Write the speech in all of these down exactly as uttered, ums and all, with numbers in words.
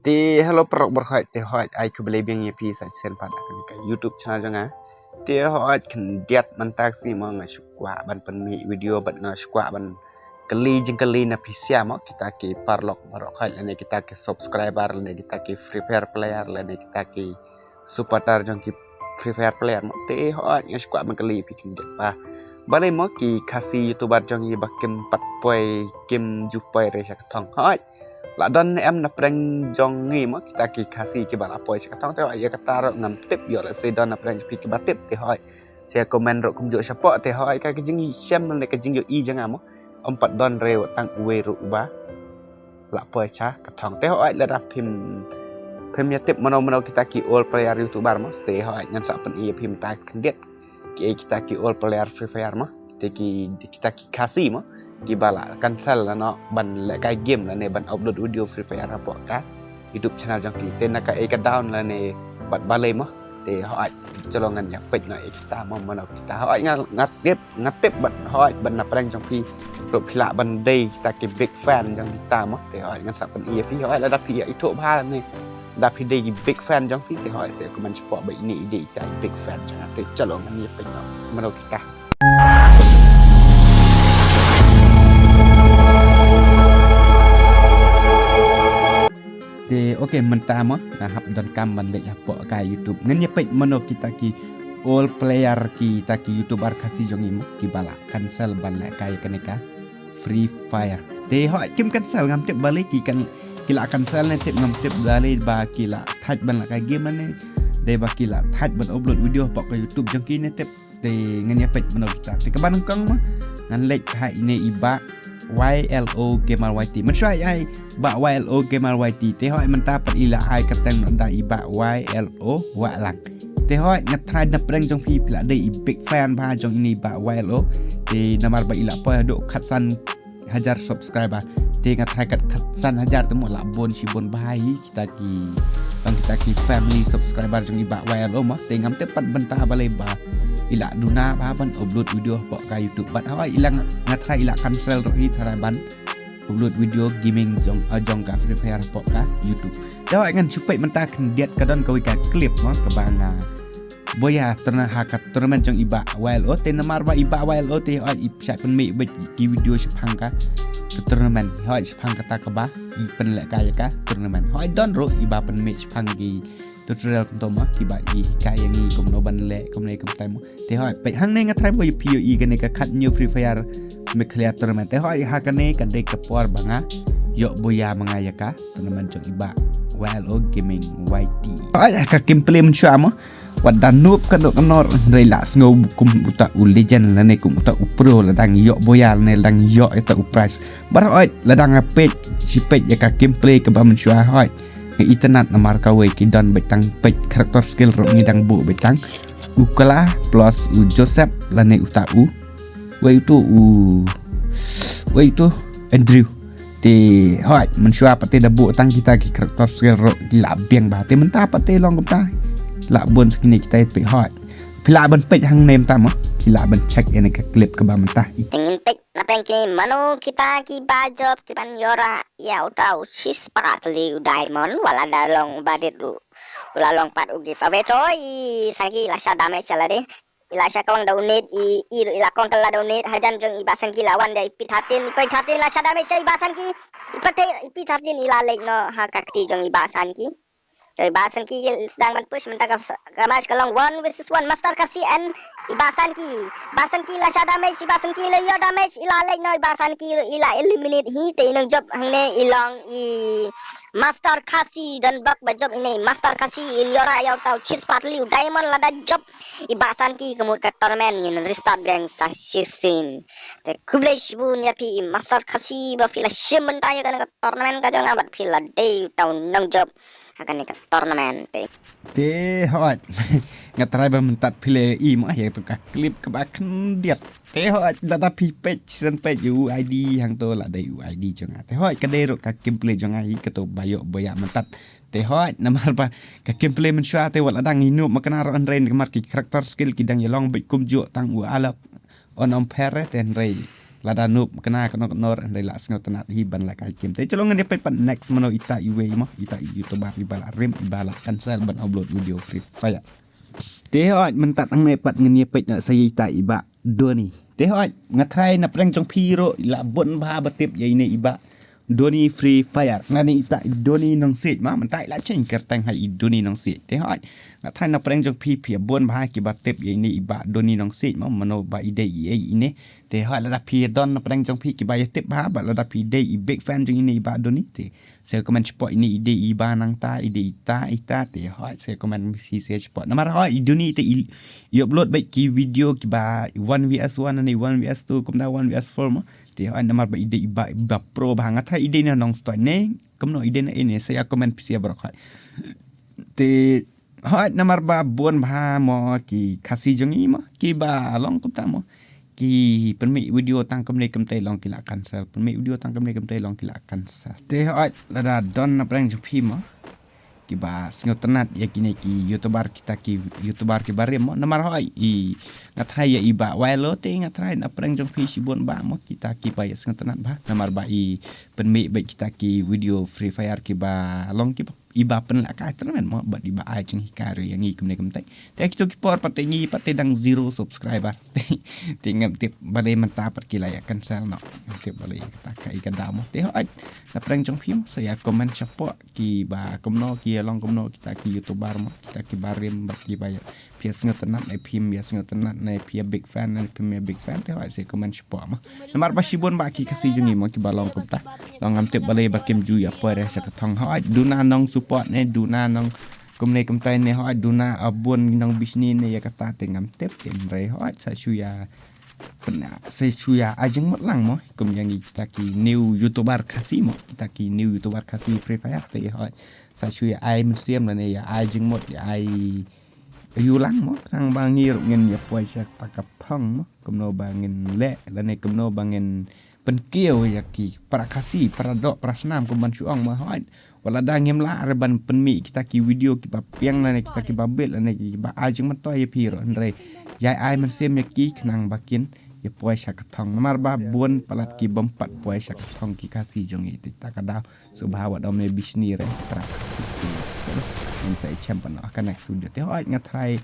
Te hello paralok baroh, te hoi ai khublei biang ïa phi sa shisien pat ha kane ka YouTube channel jong nga. Te hoi khyndiat mynta ka sngi mo nga shu kwah ban pynmih video bad nga shu kwah ban kylli jingkylli na phi sha mo kita ki paralok baroh lane kita ki subscriber lane kita ki Free Fire player lane kita ki supporter jong ki Free Fire player mo. Te hoi nga shu kwah ban kylli phi khyndiat ba balei mo ki Khasi YouTuber jong ngi ba kim pat poi kim ju poi re sha ka thong. Hoi la don em na pdeng jong ngi mo kita ki Khasi kiba la poi sha ka thong? Te hoi ïa kata ruh ngam tip, ïoh lehse don na pdeng jong phi kiba tip. Te hoi sa comment ruh kumjuh shapoh. Te hoi ka jingïashem lane ka jingïohi jong nga mo, ym pat don re tang uwei ruh uba la poi sha ka thong. Te hoi lada phim phim ïa tip mano mano kita ki old player YouTuber mo, te hoi ngan sa pyni ïa phi mynta khyndiat ki ei kita ki old player Free Fire mo. Te ki kita ki Khasi mo kiba la cancel lano ban lehkai game lane ban upload video Free Fire hapoh ka YouTube channel jong ki. Te na ka ei ka down lane bad balei mo. Te hoi chalo ngan ïa peit noh ïa kita mo mano kita. Hoi nga nga tip nga tip bad hoi bad na pdeng jong phi ruh phi lah ban dei kita ki big fan jong kita mo. Te hoi ngan sa pyni ïa phi, hoi lada phi ïa ithuh bha ne da phi dei ki big fan jong phi, te hoi sa comment shapoh ba ine i dei kita i big fan jong nga. Te chalo ngan ïa peit noh mano kita. Te okay, mynta mo nga hap donkam ban leit hapoh ka YouTube, ngan ïa peit mano kita ki old player kita ki YouTuber Khasi jong ngi mo kiba la cancel ban lehkai kane ka Free Fire. Te hoi kim cancel, ngam tip balei ki kan ki la cancel ne tip, ngam tip balei ba ki la thait ban lehkai game ne dei ba ki la thait ban upload video hapoh ka YouTube jong ki ne tip. Te ngan ïa peit mano kita. Te kaba nyngkong mo ngan leit ha ine i Bah Y L O Gamer Y T. Mynshuwa ai Bah Y L O Gamer Y T. Te hoi mynta pat i la ai kyrteng noh da i Bah Y L O Wahlang. Te hoi nga tharai na pdeng jong phi phi la dei i big fan bha jong ine i Bah Y L O. Te namar ba i la poi haduh khatsan hajar subscriber. Te nga tharai kat khatsan hajar te mo la bun shibun bha hi kita ki, tang kita ki family subscriber jong i Bah Y L O mo. Te ngam tip pat bynta balei ba i la duna bha ban upload video hapoh ka YouTube. Bad hoi i la nga tharai i la cancel ruh hi tharai ban upload video gaming jong, eh, jong ka Free Fire hapoh ka YouTube. Te hoi ngan shu peit mynta khyndiat, ka don kawei ka clip mo kaba nga buh ïa ha ka tournament jong i Bah Y L O. Te namar ba i Bah Y L O te hoi i shah pynmih beit ki video shaphang ka tournament. Hoi shaphang kata kaba i pynlehkai ïa ka tournament. Hoi don ruh iba pynmih shaphang ki tutorial kumto mo kiba i hikai ïa ngi kumno ban leh kumne kumtai mo. Te hoi peit hangne nga tharai ba ïa phi ïohi kane ka khathynñiew Free Fire Meghalaya tournament. Te hoi ha kane ka dei ka por ba nga ïoh buh ïa ma nga ïa ka tournament jong i Bah Y L O Gaming Y T. Hoi ka gameplay mynshuwa mo. Wat da noob ka dok nor hynrei la sngew kum uta u legend lane kum uta u pro lada ngi ïoh buh ïa lane lada ngi ïoh ïa uta u prize. Baroh hoi lada nga peit shi peit ïa ka gameplay kaba mynshuwa hoi. Ka internet namar kawei ki don beit tang peit character skill ruh ngi dang buh beit tang u Kala plus u Joseph lane uta u wei utu u wei utu Andrew. Te hoi mynshuwa pat te da buh tang kita ki character skill ruh ki la biang bha. Te mynta pat te long kumta la bun sa kine kita te hoi. Phi lah ban peit hangne mynta mo, phi lah ban check ïa kane ka clip kaba mynta. Te ngin peit na pdeng kine mano kita kiba jop kiban ïoh rah ïa uta u shispah tylli u diamond, wat la da long uba rit u la long pat u giveaway. To i Sanki la shah damage ïa lade. I la shah kawang da u nade, i, i, i la kawang kylla da u nade, hajan jong i Bah Sanki la wan da i P thirteen, i P thirteen la shah damage ïa i Bah Sanki. I P thirteen, i P thirteen i la leit noh ha ka kti jong i Bah Sanki. To i Bah Sanki sdang ban push mynta ka s-, ka match ka long one versus one, Master Khasi and i Bah Sanki. Bah Sanki la shah damage, i Bah Sanki la ïoh damage, i la leit noh i Bah Sanki, i la eliminate hi. Te i nongjop hangne i long i Master Khasi, don bok ba jop ine i Master Khasi, i ïoh rah ïa uta u shispah tylli u diamond lada jop i Bah Sanki ka mut ka tournament. Ngin restart biang sa shisien. Te khublei shibun ïa phi i Master Khasi ba phi la shim bynta ïa kane ka tournament ka jong nga bad phi la dei uta u nongjop ha kane ka tournament. Te te hoi nga tharai ba mynta phi la ïohi mo ïa katu ka clip kaba khyndiat. Te hoi lada phi peit shisien peit ïa u I D hangto la dei u I D jong nga. Te hoi ka dei ruh ka gameplay jong nga hi katu ba ïoh buh ïa mynta. Te hoi namar ba ka gameplay mynshuwa te wat la dang ïa noob ma kane ruh hynrei namar ki character skill ki dang ïa long beit kumjuh tang u Alap on umpire te hynrei Lada noob kane kano kano hynrei la sngewtynnat hi ban lehkai game. Te chalo ngin ïa peit pat next mano ita iwei mo, ita i YouTuber iba la rim, iba la cancel ban upload video Free Fire. Te hooid mynta hangne pat ngin ïa peit noh sa ïa ita i Bah Donny. Te hooid nga tharai na pdeng jong phi ruh la bun bha ba tip ïa ine i Bah Donny Free Fire. Lane ita i Donny Nongsiej mo, mynta i la change kyrteng ha i Donny Nongsiej. Te hooid nga tharai na pdeng jong phi phi bun bha kiba tip ïa ine i Bah Donny Nongsiej mo, mano ba i dei i ei ine. Te hooid lada phi don na pdeng jong phi kiba ïa tip bha, bad lada phi dei i big fan jong ine i Bah Donny te sa comment shapoh ine i dei i ba nangta, i dei ita, ita, te hooid sa comment message shapoh. Namar hooid i Donny te i, i upload bad ki video kiba one versus one ne one versus two, kumta one versus four mo. Te hooid namar ba i dei i ba, i ba pro bha, nga tharai i dei na Nongstoiñ ne kumno, i dei na ine, sa ïa comment phi sa ïa baroh hooid. Te hooid namar ba bun bha mo ki Khasi jong ngi mo kiba long kumta mo, ki pynmih video tang kumne kumtai long ki la cancel, pynmih video tang kumne kumtai long ki la cancel. Te hooid lada don na pdeng jong phi mo kiba sngewtynnat ïa kine ki YouTuber, kita ki YouTuber kiba rim mo, namar hooid i, nga tharai ïa i Bah Wailo te nga tharai na pdeng jong phi shibun bha mo kita kiba ïa sngewtynnat bha namar ba i pynmih bad kita ki video Free Fire kiba long kiba, iba pynlehkai tremendous mo bad iba ai jinghikai ruh ïa ngi kumne kumtai. Te kito ki por pat te ngi pat te dang zero subscriber. Te ngam tip balei mynta pat ki la ïa cancel noh. Ngam tip balei kata ka i ka daw mo. Te hooid na pdeng jong phi mo sa ïa comment shapoh kiba kumno, ki ïa long kumno kita ki YouTuber mo, kita kiba rim bad kiba ïa, phi ïa sngewtynnat ne phim ïa sngewtynnat, ne phi ïa big fan ne phim ïa big fan, te hooid sa comment shapoh mo. Namar ba shibun bha ki Khasi jong ngi mo kiba long kumta. Long ngam tip balei ba kim ju ïa poi re sha ka thong. Hooid duna nong support ne duna nong kumne kumtai ne, hooid duna a bun nong bishni ne ïa kata te ngam tip, hynrei hooid sa shu ïa pynna, sa shu ïa ai jingmut lang mo, kum ïa ngi kita ki new YouTuber Khasi mo, kita ki new YouTuber Khasi Free Fire te hooid sa shu ïa ai mynsiem lane ïa ai jingmut, ïa ai ïu lang mo, khnang ba ngi ruh ngin ïa poi sha kata ka thong mo, kumno ba ngin leh lane kumno ba ngin pynkiew ïa ki para Khasi, para doh para snam kum ban shu ong mo, hooid. Wat lada ngim lah re ban pynmih kita ki video kiba piang lane kita kiba bit lane kiba ai jingmyntoi ïa phi ruh, hynrei ïa ai mynsiem ïa ki khnang ba kin ïa poi sha ka thong. Namar ba bun palat ki bym pat poi sha ka thong ki Khasi jong ngi, te kata ka daw. Sngewbha wat ym ïa bishni re para Khasi. Ngin sa ïa shem pat noh ha ka next video. Te hooid nga tharai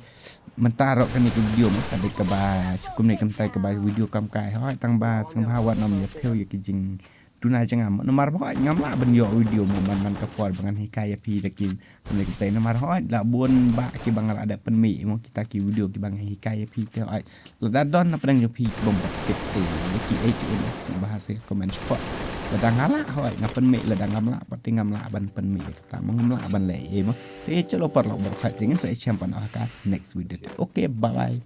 mynta ruh kane ka video mo ka dei kaba shu kumne kumtai kaba video kam kai, hooid tang ba sngewbha wat ym ïa thew ïa ki jingduna jingam mo, namar ba hooid ngam lah ban ïoh video mo man man ka por ba ngan hikai ïa phi da ki kumne kumtai, namar hooid la bun bha kiba nga la dep pynmih mo kita ki video kiba nga hikai ïa phi. Te hooid lada don na pdeng jong phi bym pat tip te ïa ki ei ki ei, sngewbha sa comment shapoh. Lada nga lah hooid nga pynmih, lada ngam lah pat te ngam lah ban pynmih, kata mo ngam lah ban leh ei mo. Te chalo paralok baroh hooid te ngin sa ïa shem pat noh ha ka next video te. Okay, bye bye.